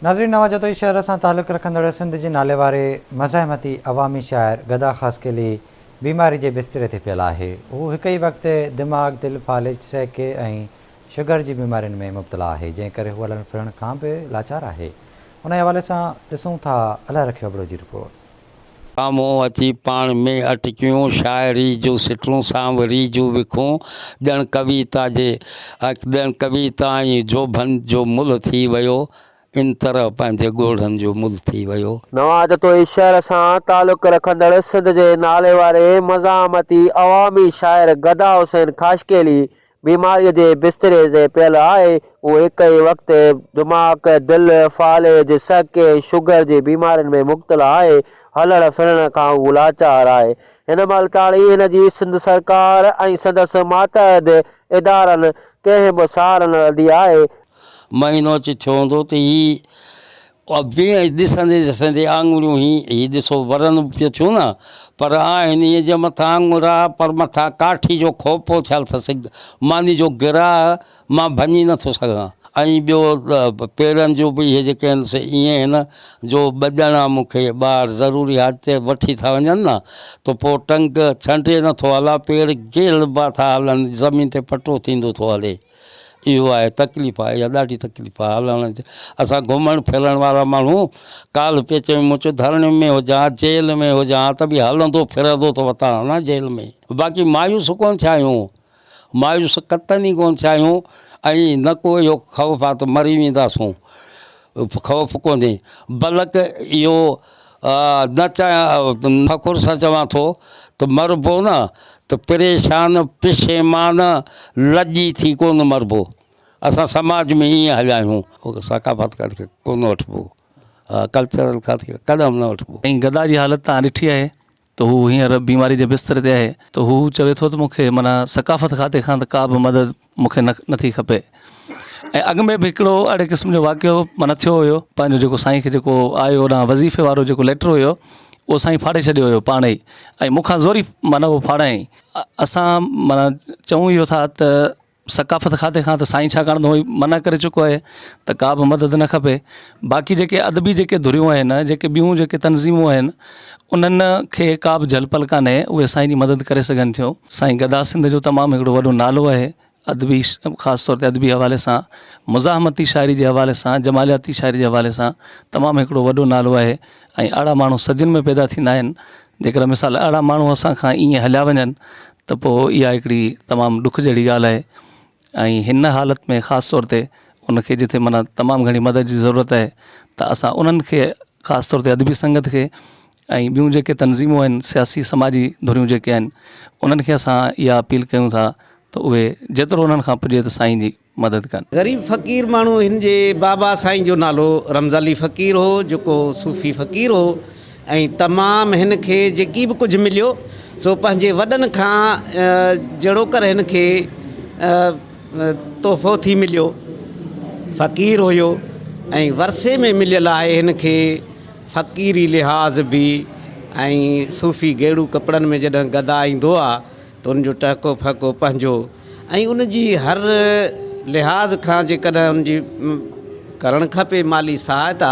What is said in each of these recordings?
ناظرين نوان جتوئي شهر سان تعلق رکندڙ سنڌ جي ناليواري مزاحمتي عوامي شاعر گدا خاصخيلي بيماري جي بستري تي پيل آهي. هو هڪ ئي وقت دماغ، دل، فالج، سهڪي ۽ شگر جي بيمارين ۾ مبتلا آهي جنهن ڪري هو هلڻ ڦرڻ کان به لاچار آهي. انهي حوالي سان ڏسون ٿا الهه رکيو ابڙو جي رپورٽ. سامهون اچي پاڻ ۾ اٽڪيون، شاعري جون سٽون، سانوري جون وکون، ڄڻ ڪويتا جي ڄڻ ڪويتا ۽ جوڀن جو ملهه ٿي ويو، ان طرح پنهنجي ڳوڙهن جو ملهه ٿي ويو. نوان جتوئي شهر سان تعلق رکندڙ سنڌ جي ناليواري مزاحمتي عوامي شاعر گدا حسين خاصخيلي بيماريء جي بستري تي پيل آهي. هو هڪ ئي وقت دماغ، دل، فالج، سهڪي ۽ شگر جي بيمارين ۾ مبتلا آهي. هلڻ ڦرڻ کان هو لاچار آهي. هن مهل تاڻي هن جي سنڌ سرڪار ۽ سندس ماتحت ادارن ڪنهن به سار نه لڌي آهي. مهينو اچي ٿيو هوندو ته هي ائين ڏسندي ڏسندي آڱريون هي هي ڏسو ورن به پيو ٿيون نه پر آهن ائين جيئن مٿان آڱر آ پر مٿان ڪاٺي جو کوپو ٿيل اٿس ماني جو گراهه مان ڀڃي نٿو سگهان ۽ ٻيو پيرن جو به اهي جيڪي آهن سي ائين آهن جو ٻه ڄڻا مون کي ٻاهر ضروري حاجت تي وٺي ٿا وڃن نه ته پوء ٽنگ ڇنڊي نٿو هلان پير گيلبا ٿا هلن زمين تي پٽو ٿيندو ٿو هلي. اهو آهي تڪليف آهي اها ڏاڍي تڪليف آهي هلڻ جي اسان گهمڻ ڦرڻ وارا ماڻهو ڪالهه پئي چيم مون چيو ڌرڻي ۾ هجان جيل ۾ هجان ته به هلندو ڦرندو ٿو وتان نه جيل ۾ باقي مايوس ڪونه ٿيا آهيون مايوس قطعن ئي ڪونه ٿيا آهيون ۽ نه ڪو اهو خوف آهي ته مري وينداسون خوف ڪونهي بلڪ اهو نه چاهيان فخر سان چوان ٿو ته مربو نه ته پريشان پشيمان لڄي ٿي ڪونه مربو اسان سماج ۾ ائين هليا آهيون. ثقافت کاتي کي ڪونه وٺبو ڪلچرل کاتي کي ڪڏهن به نه وٺبو. ۽ گدا جي حالت توهان ڏٺي آهي ته هو هينئر بيماري جي بستر تي آهي ته هو چوي ٿو ته مون کي معنيٰ ثقافت کاتي کان ته ڪا به مدد مون کي نه ٿي کپي ۽ اڳ ۾ به هڪڙو اهڙي قسم جو واقعو معنيٰ ٿيو هيو پنهنجو جيڪو سائين کي جيڪو آيو هوڏانهن وظيفي وارو جيڪو ليٽر هيو اهو سائين ڦاڙي ڇڏيو هيو پاڻ ئي ۽ مون کان زوري معنيٰ اهو ڦاڙايائين اسان معنيٰ چئون اهو ٿا ته ثقافت کاتي کان ته سائين ڇاڪاڻ ته هونئن منع ڪري چڪو آهي ته ڪا به مدد نه کپي باقي جيڪي ادبي جيڪي ڌريون آهن جيڪي ٻيون جيڪي تنظيمون آهن انهن کي ڪا به جهل پل ڪانهي اهي سائين جي مدد ڪري سگهن ٿيون. سائين گدا سنڌ جو تمام هڪڙو وڏو نالو آهي ادبي خاص طور تي ادبي حوالي سان مزاحمتي شاعري جي حوالي سان جمالياتي شاعري جي حوالي سان تمام هڪڙو وڏو نالو آهي ۽ اهڙا ماڻهو صدين ۾ پيدا ٿيندا آهن جيڪڏهن مثال اهڙا ماڻهو اسان کان ائين هليا وڃن ته پوء اها هڪڙي تمام ڏک جهڙي ڳالهه آهي ۽ هن حالت ۾ خاص طور تي ان کي جتي معنيٰ تمام گهڻي مدد جي ضرورت آهي ته اسان انهن کي خاص طور تي ادبي سنگت کي ۽ ٻيون جيڪي تنظيمون آهن سياسي سماجي ڌريون جيڪي آهن انهن کي اسان اها اپيل ڪيون ٿا ته اهي جيترو انهن کان پڄي ته سائين جي مدد ڪن. غريب فقير ماڻهو هن جي بابا سائين جو نالو رمز علي فقير هو جيڪو صوفي فقير هو ۽ تمام هن کي جيڪي به ڪجهه مليو سو پنهنجي وڏن کان جهڙوڪر هن کي تحفو ٿي مليو. فقير هيو ۽ ورثي ۾ مليل آهي هن کي فقيري لحاظ به ۽ صوفي گيڙو ڪپڙن ۾ جڏهن گدا ايندو آ ته ان جو ٽهڪو ڦهڪو پنهنجو ۽ ان جي هر لحاظ کان جيڪڏهن ان جي ڪرڻ کپي مالي سهائتا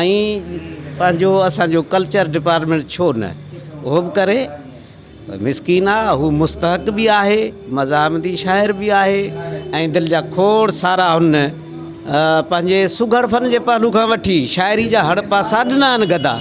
۽ پنهنجو اسان جو ڪلچر ڊپارٽمينٽ ڇو نه اهو به ڪري. مسڪين آ، هو مستحق به آهي، مزاحمتي شاعر به آهي ۽ دل جا کوڙ سارا هن پنهنجي سگهڙ فن جي پهلو کان وٺي شاعري جا هڙ پاسا ڏنا آهن گدا.